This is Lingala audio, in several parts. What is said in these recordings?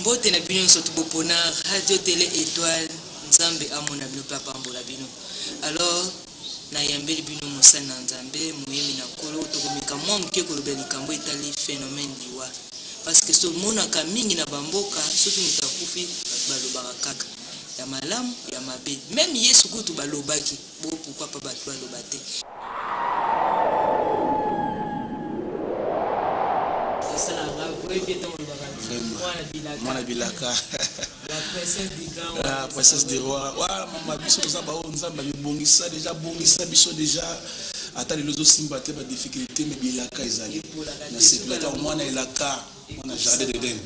Mbote na bino nyonso tobopona Radio Tele Etoile, Nzambe amona bino mpe apambola bino. Alors nayambeli bino mosali na Nzambe moyemi na Nkolo, tokomeka mwa moke kolobela likambo etali phénomène liwa, parce que tomonaka mingi na bamboka soki moto akufi bato balobaka kaka ya malamu ya mabe, meme Yesu kutu balobaki bo, pourquoi pas bato baloba te. Mwana bilaka, la princesse des rois. Wa mama, biso toza baoyo Nzambe amibongisa déjà, abongisa biso déjà. Ata lelo ezosimba te, badifficulté, me bilaka ezali. Nasepela ntango mwana elaka, mwana jardin d'Eden.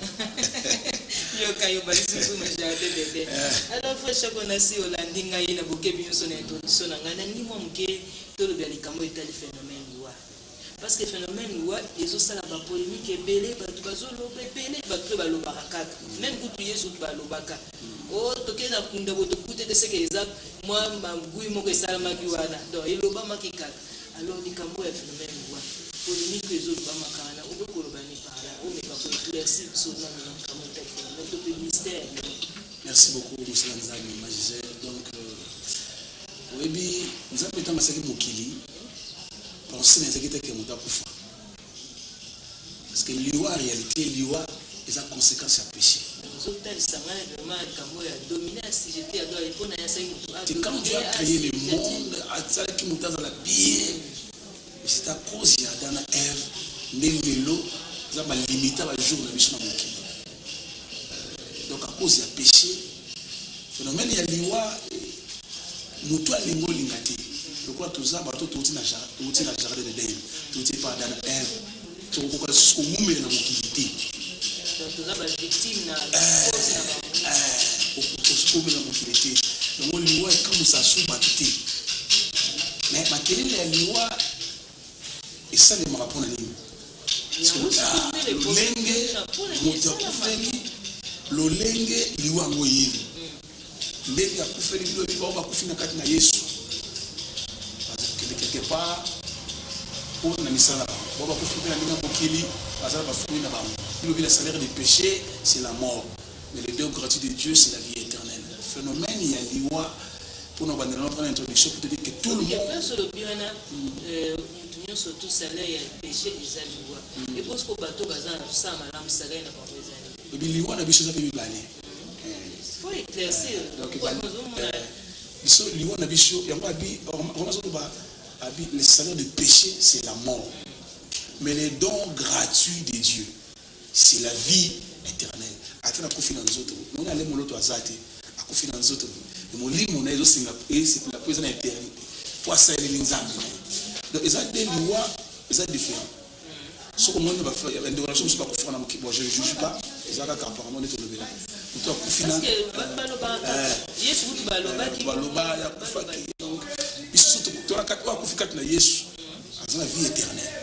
Yoka yo balisusu na jardin d'Eden. Alors frère Chako, nasi olandi ngai na bokebi nyonso na introduction na ngai. Nalingi mwa moke tolobela likambo etali phénomène liwa, parce que phénomène liwa ezosala bapolémique ebele, bato bazoloba ebele, bato mpe balobaka kaka, même kutu Yesu balobaka o tokei na kunda bo tokute te, seke eza mwa magui moko esalamaki wana, donc elobamaki kaka. Alors likambo ya phénomène liwa, polémique oyo ezolobamaka wana, okoki koloba ni par là, omeka koéclaircir biso nano na likambo etali phénomène to mpe mystère ya liwa? Merci beaucoup, mosala Nzambe, ma Gisele. Donc oyebi, Nzambe ntango asalaki mokili, pensée na ezalaki te ke moto akufa, parce que liwa, en réalité liwa eza conséquence ya péché. Ozotalisa ngai vraiment likambo ya dominer, assujetti ya doa mpona ye asali moto. Te, quand Dieu a créé le monde, asalaki moto azala bien, mais c'est à cause ya Adam na Ève nde lelo eza balimita bajour na biso na mokili. Donc à cause ya péché, phénomène ya liwa, moto alingi olinga te, lokola toza bato touti na jardin d'Eden, touti epa Adam na Ève, tokokoka lisusu kowumela na mokili te. Toza bavictime na cause na bango. Okomela mokili te, yango liwa ekamwisa su bato te. Mais makelele ya liwa esalemaka mpona nini? Lolenge moto akufeli, lolenge liwa yango eyeli, ndenge akufeli. Bino bao bakufi na kati na Yesu bazokende quelque part mpo na misala na bango. Bao bakufi mpe na ndenge ya mokili, baza na bafruit na bango. Bilobi le salaire du péché, c'est la mort, mais le don gratuit de Dieu, c'est la vie éternelle. Phénomène ya liwa, mpona bandela mpona introduction, pour te dire que tout le monde Place olobi wana, motu nyonso tu, salaire ya péché eza liwa, eposiko bato baza na kosala malamu, salaire na bango ezali Oyebi, liwa na biso eza mpe mibale. Faut éclaircir. Donc biso, liwa na biso yango, abi azoloba, abi le salaire de péché, c'est la mort, mais le don gratuit de Dieu, c'est la vie éternelle. Ata nakufi na nzoto, moni ale moloto aza te, akufi na nzoto, molimo na ye ezosenga esepela mpo eza na éternité, mpo asaleli Nzambe na ye. Donc eza de liwa eza différent. Soki omoni bandeko na biso mosusu bakufaka na mokili, bon, je ne juge pas, eza kaka apparemment nde tolobela moto akufi na baloba akufaki. Donc biso oyo akufi kati na Yesu aza na vie éternelle.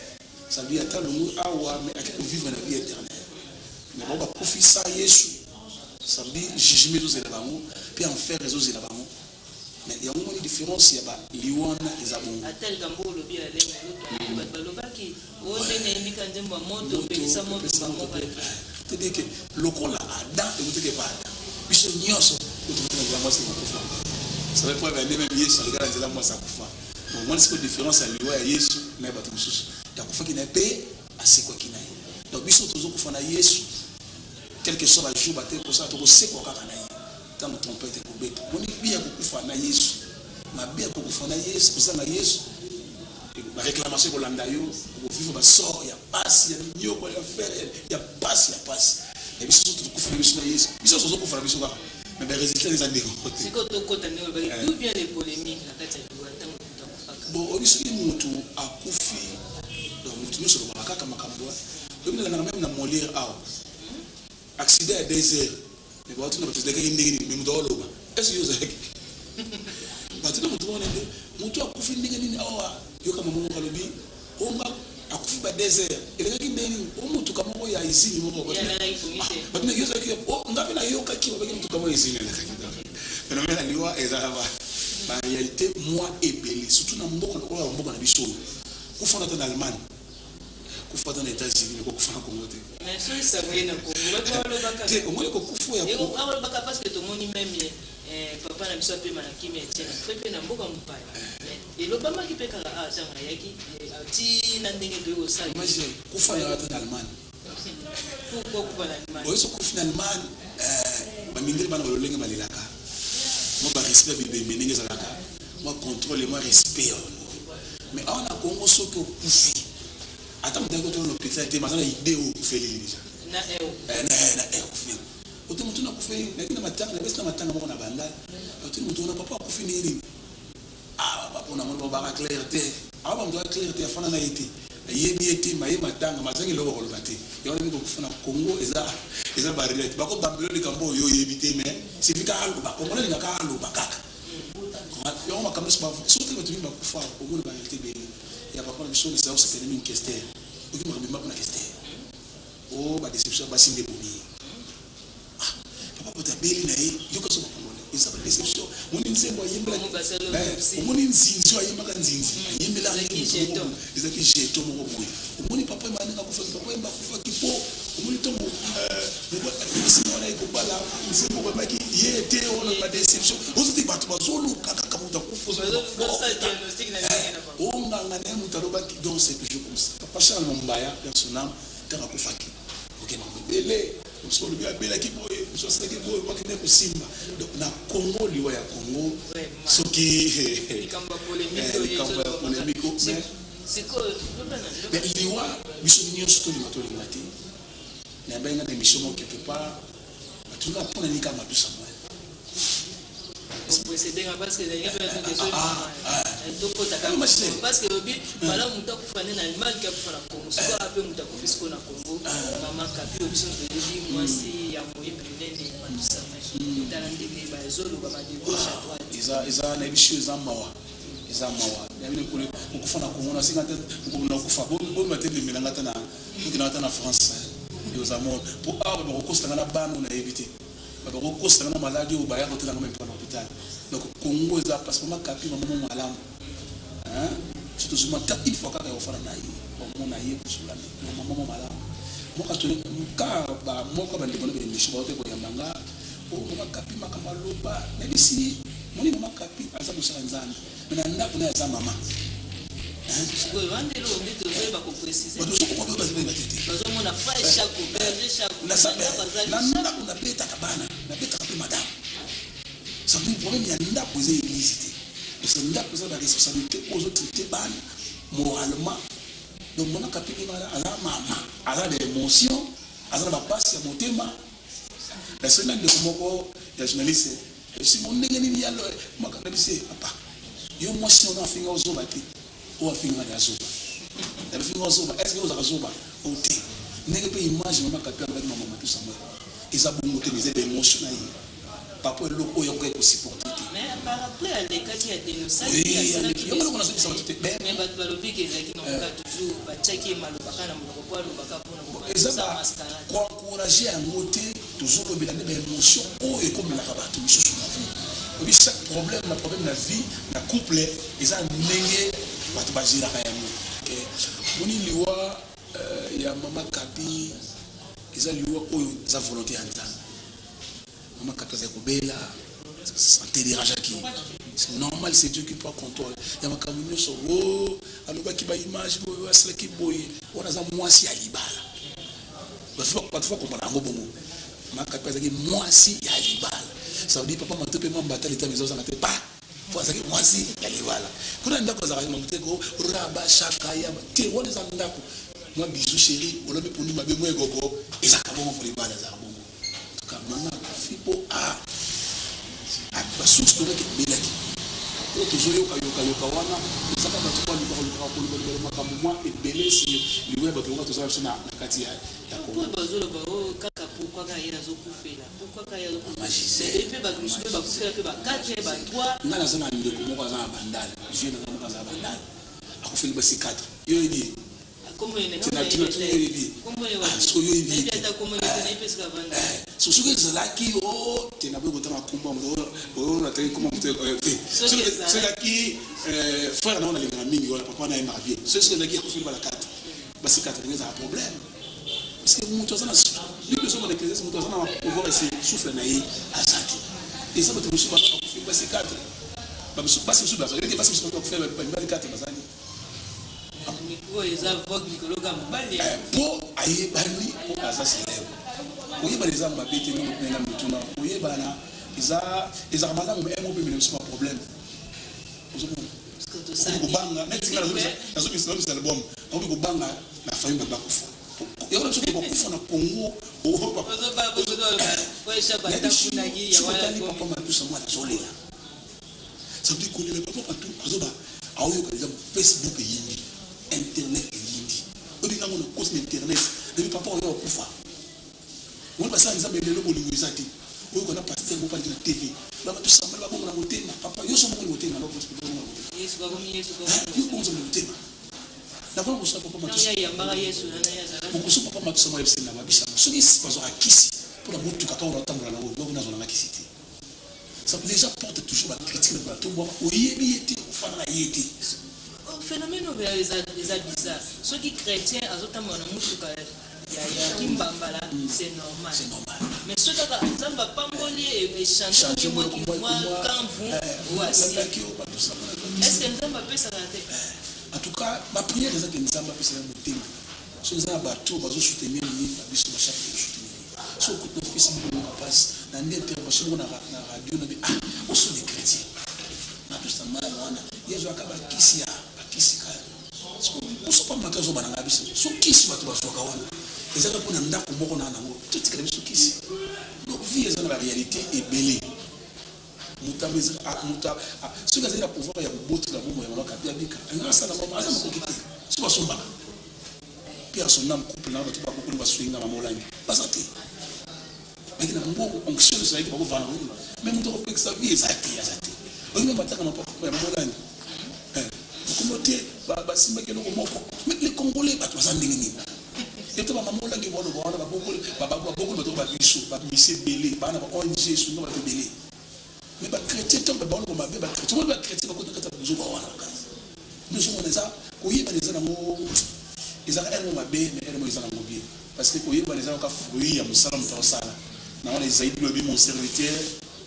Ça veut dire ata longo awa, mais ake kovivre na vie éternelle. Mais bao bakufi sa Yesu, ça veut dire jugement ezozela bango mpe enfer ezozela bango. Mais yango moni différence ya baliwa wana eza bongo. Ata likambo olobi ya lenge, bato balobaki oyo ndenge nayembika nzembo ya moto opelisa moto bango. C'est-à-dire que lokola Adam ekutaki epa Adam, biso nyonso otokuti na nzela mwasi kokufa. Ça veut preuve ande même Yesu aleka na nzela mwasi akufa. Donc moni sikoyo différence ya liwa ya Yesu na ya bato mosusu. Akufaki na ye mpe asekwaki na ye. Donc biso tozokufa na Yesu, quel que soit bajour bate kosala, tokosekwa kaka na ye ntango trompete ekobeta. Moni bi ya kokufa na Yesu, mabe ya kokufa na Yesu, kozanga Yesu, baréclamation ekolanda yo, okovivre basort ya pasi, ya minyoko, ya fer, ya pasi, ya pasi. Ya biso so tokufa na biso na Yesu, biso tozokufa na biso kaka, mais barésultat eza ndenge moko te. Sikoyo tokota ndenge olobaki, d'où vient les polémiques na kati ya liwa ntango moto akufaka? Bon, oyebi, soki motu akufi, donc motu nyonso olobaka kaka makambo. Oyebi, nalandaka même na Molière awa, accident ya 2 heures, mais baotuna bato ezalaki ndenge nini, mais moto aoloba est-ce yo ozalaki, batuna motu wana nde motu akufi ndenge nini awa. Yoka, mama moko alobi onga akufi ba 2 heures, elekaki ndenge nini? O motuka moko ya usine moko, bato yo ozalaki, nga mpe nayokaki babaki motuka moko ya usine elekaki. Phénomène ya liwa ezala baréalité mwa ebele, surtout na mboka lokola bamboka na biso oyo. Kufanda ata na Allemagne. Kufa ata na États-Unis, mais kokufa na Congo te. Mais soki sango ye na Congo, bato balobaka. Te, omoni kokufa ya balobaka parce que tomoni même papa na biso apema na kimia, Etienne, akufa mpe na mboka mopaya, mais elobamaki mpe kaka awa ntango ayaki ti na ndenge toyei kosala. Imagine kufa na ata na Allemagne. Pourquoi kufa na Allemagne? Oyo so kufi na Allemagne, bamindele bana balolenge balelaka, mwa barespect bibembe ndenge ezalaka, mwa contrôle, mwa respect yango. Mais awa na Congo, soki okufi, ata moto ayaki otona na hôpital te, baza na idée oyo okufeleli déjà. Na eo. Na air okufeli oto motu nakufeli, naki na matanga, nabesi na matanga moko na Bandal, batuni motu wana: "Papa akufi ndenge nini?" Ah, papa namoni babaka clair te. Awa bamoto aka clair te, afanda na ye te, ayebi ye te, maye matanga mazangi eloko koloba te. Yango nayebi kokufa na Congo eza barrière te. Bakobambela likambo oyo oyebi te, mais sifi kaka aloba. Congo alingaka aloba kaka yango makambo nyonso. Soki bato mingi bakufa, omona baréalité ebele ya papa na biso. Nesala osepele mingi Kester, oki makambo emba mpona Kester o badéception ya basi nde bomi ye. Ah, papa poto abeli na ye, yoka so bakongole eza badéception. Omoni nzembo ayembelaki, omoni nzinzi oyo ayembaka, nzinzi ayembelaka, ezalaki jeton moko boye. Omoni papa Yemba ndenge akufaki, papa Yemba akufaki mpo omoni ntongo nsima wana ekobala nzembo bayembaki ye te. Wana badéception ozo te, bato bazoluka kaka moto akufa onganga na ye, moto alobaki. Donc c'est toujours comme ça. Papa Charles Mombaya, personne, ntango akufaki, ok, makambo ebele, mosu olobi abelaki boye, mosu asalaki boye, bakende kosimba. Donc na Congo, liwa ya Congo, soki likambo ya polémique, mais liwa biso nyonso tolinga tolinga te. Nayebai nga na émission moko quelque part, batunga mpona nini kaka Matu Samuel. Précédé parce que parce que obi malamu moto akufa nde na Allemagne ke akufa na Congo. Sikoyo ape moto akufi sikoyo na Congo, mama Kapi oyo biso toyebi, mwasi ya moyembi monene Matu Samuel. Tala ndenge bazoloba ba de gauche à droite. Eza nayebi sio, eza mawa, eza mawa. Nayebi kokufa na Congo, nasinga te nakufa bomba te, memelanga ata na okendaka ata na France, oza mort. Po awa bakokositanga na bana oyo nayebi te, bakokositanga na maladi oyo baya kotelanga mpe na hôpital. Donc Congo eza parce que mama Kapi, mama mo malamu, so tozoma ta une fois kaka ya kofanda na ye, omona ye kosola, mama mo malamu. Ka moko bandeko na baémission baote koyamba nga o mama Kapi, makambo aloba nayebisi moni. Mama Kapi aza mosala Nzambe, mais na ndako naye aza mama. Sikoyo wandelo nde tozoyeba koprécise. Bato sokokobayeba te te. Bazomona frère Chako, berger Chako. Na ndako nabetaka bana, nabetaka mpe madame. Ça veut dire problème ya ndako eza église te, parce que ndako eza baresponsabilité oyo ozotraite bana moralement. Donc mama Kapi ndenge wana aza mama, aza na émotion, aza na bapasi ya motema. Nasoki na ndeko moko ya journaliste esi mo ndenge nini ya makambo na biso. Papa, yo mwasi wana afinga ozoba te, oyo afinga nga azoba, afinga ozoba. Est ce que ozalaka zoba o te? Ndenge mpe image mama Kapi alobaki, mama Matu Samuel, eza bongo te, mais eza baémotion na ye. Papa, eloko oyo akoki kosupporte te. Mais par après alekaki, adénonçaki. Yango eloko nazobisa bato te. Mais bato balobi ke ezalaki nangoka toujours batiaki ye malobaka na monoko po alobaka mpona eza koencourage yango te. Tozolobela nde baémotion oyo ekomelaka bato misusu na vie. Obi chaque problème na problème na vie, na couple, eza ndenge bato bagéraka yango. Moni liwa ya mama Kapi eza liwa oyo eza volonté ya Nzambe. Mama Kapi azali kobela, santé dérangeaki, c'est normal, c'est Dieu qui prend contrôle ya makambo nyonso. O alobaki baimage boye, asalaki boye, wana aza mwasi ya libala. Bato bakomona yango bongo. Mama Kapi azalaki mwasi ya libala, ça veut dire papa Mato mpe mwa mbata leta eza ozanga te pa po azalaki mwasi ya libala. Kuna ndako azalaka mambo te ko raba shaka ya te, wana eza ndako. Mwa bisou chéri, olobi pondu mabe, mwa ekoko ezalaka bongo mpo libala ezalaka bongo. Tuka mama akufi mpo a basource tozaki ebelaki oyo tozoyokayokayoka wana, ezaka bato balukaka lukaka koloba makambo mwa ebele. Si liwa ya bato loka tozala biso na kati ya Congo, bazoloba oyo kaka pourquoi kaka ye azokufela, pourquoi kaka ye azokufela, mpe bato mosusu mpe bakufela mpe ba 4, ba 3. Nga naza na ndeko moko aza na Bandale, jeune nanga moko aza na Bandale, akufeli basi 4. Yo oyebi? Oyebi soki oyebi, soki ezalaki o te, naboyi kotanga kombo oyo nataki kombo moto te. Soki ezalaki frère nango nalingaka mingi wana, papa nayembaka bien, soki ezalaki akufeli bala 4. Basi 4 ezala problème. Parce que moto aza na Bible ezomona Ecclésiaste, moto aza na pouvoir ese souffle na ye aza te. Eza bato mosusu baza bakufi basi 4. Basi mosusu bazali te, basi mosusu bakufi mibali 4 bazali. Micro eza vogue likolo ka mobali. Po ayebani, po aza célèbre. Koyebana eza mabe te, ndenge otunaki nga mituna. Koyebana eza ezalaka malamu, mais mo mpe mena biso ba problème. Ozomona? Okomi kobanga neti nga nazobimisa album, nakomi kobanga na famille bato bakufa. Yango na biso bakufa na Congo. Otali papa Matusa mwana azolela. Ça veut dire kolela papa Matu azoba aoyoka deja Facebook eyindi, internet eyindi. Oyebi ngango na kosi na internet, nayebi papa oyo akufa. Omoni basala Nzambe lelo bolingo eza te. Oyoka na pasteur moko aleki na TV. Ba bato sambala babongo na motema. Papa yo so bongo na motema, na bongo na motema. Yesu bakomi Yesu Yo bongo na motema. Nakona kosala papa Matusa. Yambaka Yesu na ye azalaka. Mokoso papa Matusa mwa yebisi na babisa. Soki bazwaka kisi mpona motuka kaka onatambola nango, donc nazwa nanga kisi te. Ça déjà porte toujours la critique na bato bwaka oyebi ye te, ofanda na ye te. Phénomène oyo eza bizarre. Soki chrétien azotambola na motuka ya kimbambala, c'est normal. C'est normal. Mais soki kaka Nzambe apamboli, échange Change mwa kamvu oasi. Est ce que Nzambe apesaka te? En tout cas, ma prière eza ke Nzambe apesaka motema. Soki eza na bato bazosoutenir ye, babiso bachaka kosoutenir ye. Soki okuti na Facebook moko mpasi na nde intervention moko na radio na bi, ah, oso des chrétiens matusa mai wana ye azwaka bakisi ya bakisi kaka biso mpa bato azobana nga biso. So kisi bato bazwaka wana ezaka mpona ndako moko na nango, totikala biso kisi. Donc vie eza na baréalité ebele. Moto soki azali na pouvoir ya kobotela bomoi ya mama Kapi abika, alingaka asala mama aza makoki te. So basombaka mpe ya son âme couple na bato bakokoli basungi mama Olangi baza te, baki na mbongo, onction ezalaki bakovanda ngo. Mais moto akopekisa vie eza te, aza te. Olingi mataka ya mama Olangi okomo te, basimbaki eloko moko. Mais les Congolais, bato baza ndenge nini? Ete bamama Olangi baloba wana, babokoli bato babiso bamisi ebele, bana ba ONG esunga bato ebele. Mais bachrétien, ntango baloba mabe bachrétien, omoni bachrétien bakota kati ya bozoba wana makasi. Nyonso eza koyebana, eza nango, ezalaka elmo mabe, mais elmo eza nango bien, parce que koyebana eza kaka fruit ya mosala moto aosala na wana. Ezali bilobi mon serviteur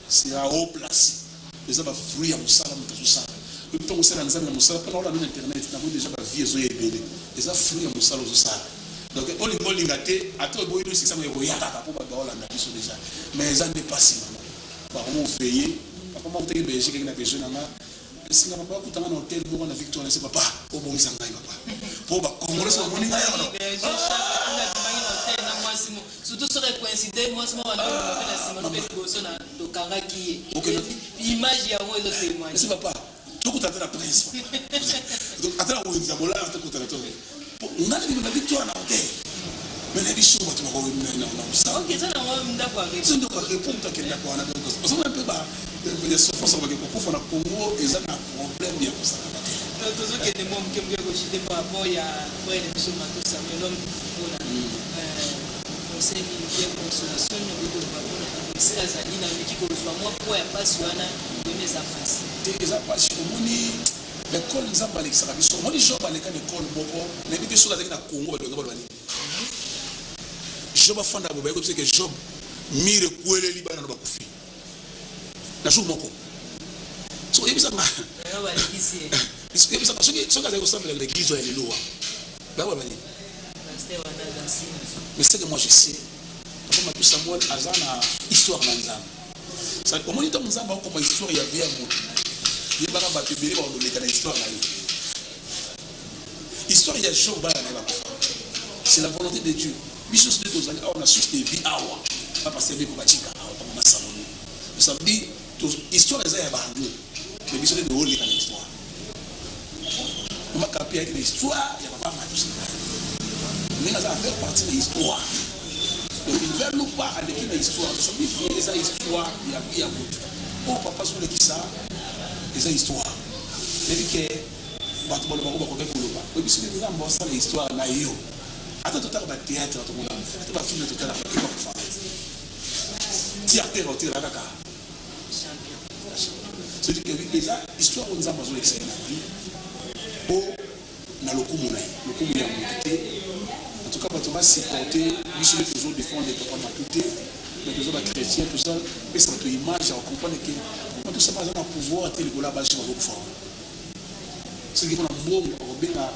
sera haut placé, eza bafruit ya mosala moto azosala. Oyebi ntango osala Nzambe na mosala mpona olanda na internet, namoni déjà bavie ezoya ebele, eza fruit ya mosala ozosala. Donc olinga olinga te, ata oboyi nosikisa, ekoya kaka mpo bato baolanda biso déjà. Mais eza nde mpasi, mama bakomo veille. Papa moko teki Belgique eki na besoin na nga, esinga papa akutanga na hotel moko na Victoire. Nase papa obongisa ngai papa mpo bakongolais so bamoni ngai awa. Surtout soki coïncide mwasi moko wana mpe na nsima mpe liboso na tokangaki ye, image yango ezotémoigne. Esi papa tokuta ata na prince, ata na kowenza bolala, tokutana to ngai na bino na Victoire na hotel. Mais na biso bato na mosala. Eza nango ndako ya so ndako ya repos, moto akendaka wana. Ozomona mpe ba souffrance bake kokufa na Congo, eza na problème ya kozalaka te. Tozokende mwa moke moke kochite par rapport ya frère na biso Mato Samuel, l'homme du football. Conseil militaire, consolation nini okoki koloba mpona esika azali na meki kozwa mwa poids ya mpasi wana? Vraiment eza mpasi. Te, eza mpasi. Omoni l'école Nzambe alekisaka biso. Omoni Job aleka na ekole moko, nayebi te soki azalaki na Congo balonga baloba nini. Job afanda boye, bayebi ke Job mire ekweleli, bana no bakufi na jour moko. So oyebisanga, yebisanga soki azali kosambela na église oyo ya lelo wa, bayeba nini? Mais ce que moi je sais, papa Matu Samuel aza na histoire na Nzambe. Omoni ntango Nzambe akokoma histoire ya vie ya moto, yebaka bato ebele bakoleka na histoire na ye. Histoire ya Job, bana na ye bakufa, c'est la volonté de Dieu. Biso nyonso nde tozali awa na source de vie awa, bapasteur beko batika awa papa masalomo, ça veut dire histoire eza ya bango, mais biso nde tooleka na histoire. Mama Kapi ayaki na histoire ya papa Matu, ndenge aza faire partie na histoire. Donc il veut ou pas, aleki na histoire. Ça veut dire eza histoire ya vie ya moto oyo papa azolekisa, eza histoire. Nayebi ke bato balobako bakoki koloba, oyebi soki Nzambe osala histoire na yo, ata totala bathéâtre, tomona ata bafilm, totala bato bakufa ti acteur otikala kaka. C'est-à-dire que eza histoire oyo Nzambe azolekisa ye na vie po na Na lokumu na ye, lokumu ya moto te. En tout cas bato ba supporter biso nde tozo defendre papa Matou te, mais toza ba chrétien, toza pesa bato image ya comprendre que Matou Samba aza na pouvoir te likolo ya basi bazokufa wana. Soki mpona mbongo akobenga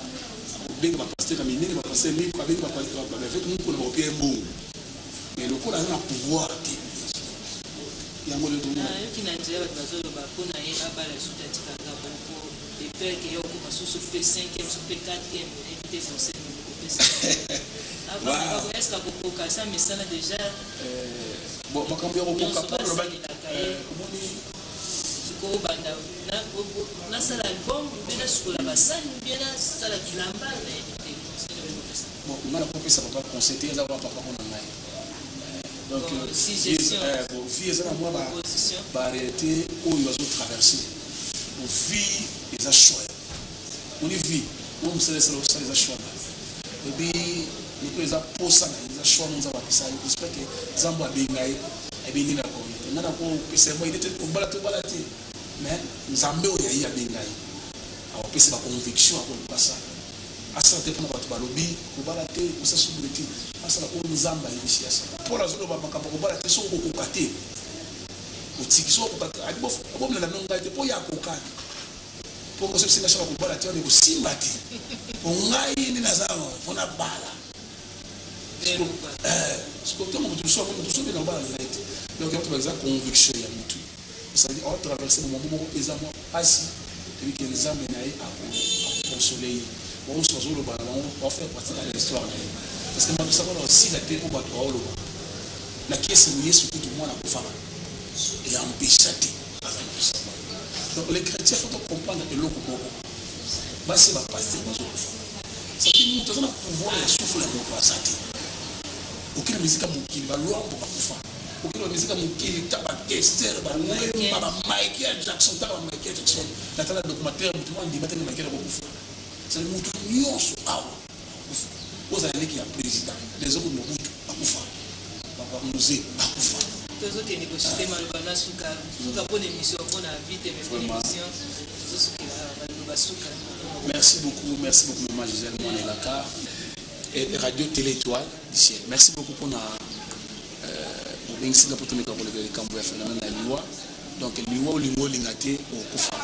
akobenga ba pasteur ya minene, ba pasteur miko, abengi ba évêque moko na bakopia ye mbongo, mais lokola aza na pouvoir te yango nde tomona. Nayoki na nzela bato bazoloba mpo na ye abala lisusu te, atikaka bongo de peur que ye okoma susu pe 5e su pe 4e, nayebi te conseil nini kopesa avant est ce que akokoka sa misala déjà. Bon, makambo ya kokoka nyonso mpo alobaki basalelaka ye. Omoni sikoyo obanda nasala album ou bien nasukola basani ou bien nasala bilamba, nayebi te conseil nini kopesa. Bon, nga nakopesa papa conseil te, eza kaka papa mpo na ngai. Donc Bon, suggestion. Bon, vie eza na mwa Proposition. Baréalité oyo azotraverse. Bon, vie eza choix. Moni vie mo mosala esala osala eza choix na yo. Oyebi lokola eza posa na ye, eza choix no Nzambe apesa ye. J'espère que Nzambe abenga ye, ayebi ndenge akooriente. Nga nakopesa ye mwa idée te, kobala te, obala te, mais Nzambe oyo aye abenga ye akopesa baconviction, akoluka asala asala te mpona bato balobi kobala te, kosala soki te, asala oyo Nzambe ayebisi asala. Paul azoloba makambo kobala te, soki okokoka te otiki, soki okoka te abomela no ngai te mpo ye akoka mpo kosobisinga soki akobala te wana ekosimba te, po ngai nde naza mpona bala. Sikoyo ntango moto mosusu amoni moto mosusu obena kobala na ngai te, donc yango to eza conviction ya motu. C'est-à-dire aotraverse moment moko eza mwa mpasi, toyebi ke Nzambe na ye akokonsole ye. Bango mosusu bazoloba na bango bafaire partie na histoire na ye, parce que mato sakona osila te mpo bato baoloba na kiese. Yesu kutu mwana akufaka eempêcha te aza moto. Donc les chrétiens, faut comprendre eloko moko: basi bapasteur bazokufa, c'est moto aza na pouvoir ya souffle ya moto aza te. Okende misika mokili, balwambo bakufa. Okende bamisika mokili, ta bakester, bawemba, bamichael Jackson, taka bamichael Jackson. Natala documentaire, motu moko andima tenge Michael akokufa. Cetadi motu nyonso awa akufa. Ozala leki ya président les autres, Mobutu akufa, bamuze bakufa. Tozokende koshite maloba na suka suka mpona émission, mpona vie te, mais mpona émission tozosukela maloba suka. Merci beaucoup, merci beaucoup, maman Gisèle Mwana Elaka et Radio Télé Étoile du Ciel. Merci beaucoup pour na bobengisinga mpo tomeka koleka likambo ya phénomène ya liwa. Donc liwa, olinga olinga te, okokufa.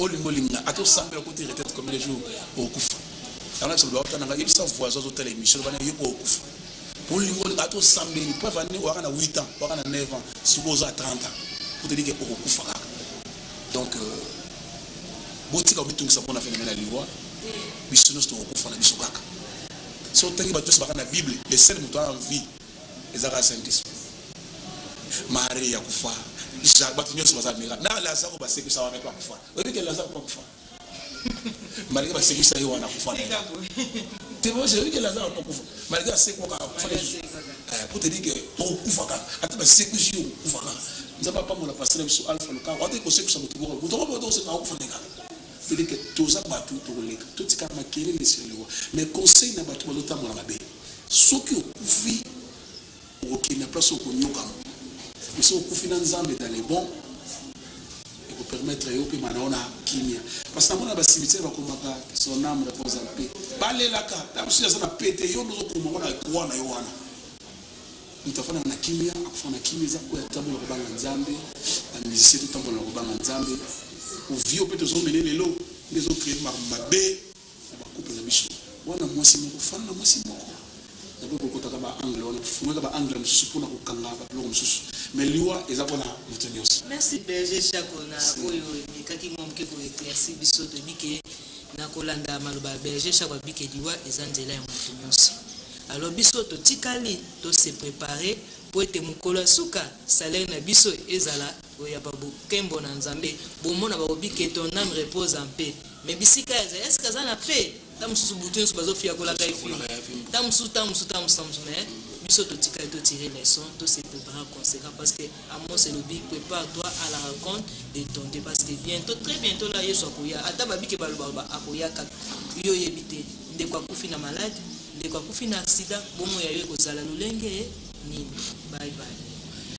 Olinga olinga ata osambela, okoti retraite combien de jours, okokufa. Yango biso baotananga, yebisa voisin azotala émission bana ye po okokufa. Olinga olinga ata osambeli, preuve ani waka na 8 ans, waka na 9 ans, sikoyo oza 30 ans, po te dire ke okokufa kaka. Donc botika komitungisa mpona phénomène ya liwa. Biso nyonso tokokufa na biso kaka. So otangi bato nyonso baka na Bible, le seul moto aza en vie eza kaka Saint Esprit. Marie akufa, Jacques, bato nyonso baza mira na Lazaro basekisa wana mpe akufa. Oyebi ke Lazaro mpe akufa malgré basekisa ye wana, akufa na ye te. Oyebi ke Lazaro mpe akufa malgré asekwaka, akufa lisusu, pour te dire que tokokufa kaka. Ata basekwisi yo, okokufa kaka. Nzambe apambola pasteur na biso Alpha Lukaku, ate kosekwisa motu moko, moto moko tokoseka akufa nde kaka. C'est-à-dire que toza bato tokoleka, totika makelele sur liwa. Mais conseil na bato bazotambola mabe: soki okufi, okokende na place okonyokama, mais soki okufi na Nzambe dans les bons, ekopermettre yo mpe mana yo na kimia. Parce que namona bacimetière bakomaka "son âme repose en paix", balelaka ta mosusu aza na pe te. Yo nde ozokoma ngo na croix na yo wana. Moto afandaka na kimia, akufa na kimia, eza oyo atambola kobanga Nzambe. Bamusicien, totambola na kobanga Nzambe. Ovio mpe tozomene lelo nde ezocrée makambo mabe na bacouple na biso wana. Mwasi moko, fanda na mwasi moko. Nakoki kokotaka baangle wana, kofungaka baangle mosusu mpona kokanga babiloko mosusu, mais liwa eza mpona moto nyonso. Merci berger Chako na oyo emekaki mwa moke koéclaircir biso. Toyebi ke na kolanda maloba ya berger Chako, abike liwa eza nzela ya moto nyonso. Alors biso totikali tose préparer po ete mokolo ya suka salaire na biso ezala oyo ya babokembo na Nzambe. Bomona bakobi ke "ton âme repose en paix", mais bisika eza, est ce que aza na paix? Ta mosusu butu nyonso bazofiakolaka ye fimbu, ta mosusu, ta mosusu, ta mosusu, ta mosusu. Mais biso totikali totire leçon, tose préparer en conséquent, parce que Amos elobi: "Prépare toi à la rencontre de ton Dieu", parce que bientôt, très bientôt là, Yesu akoya. Ata babike balobaloba, akoya kaka. Yo oyebi te, ndeko akufi na malade, ndeko akufi na accident, bongo ya yo ekozala lolenge nini? Bye bye.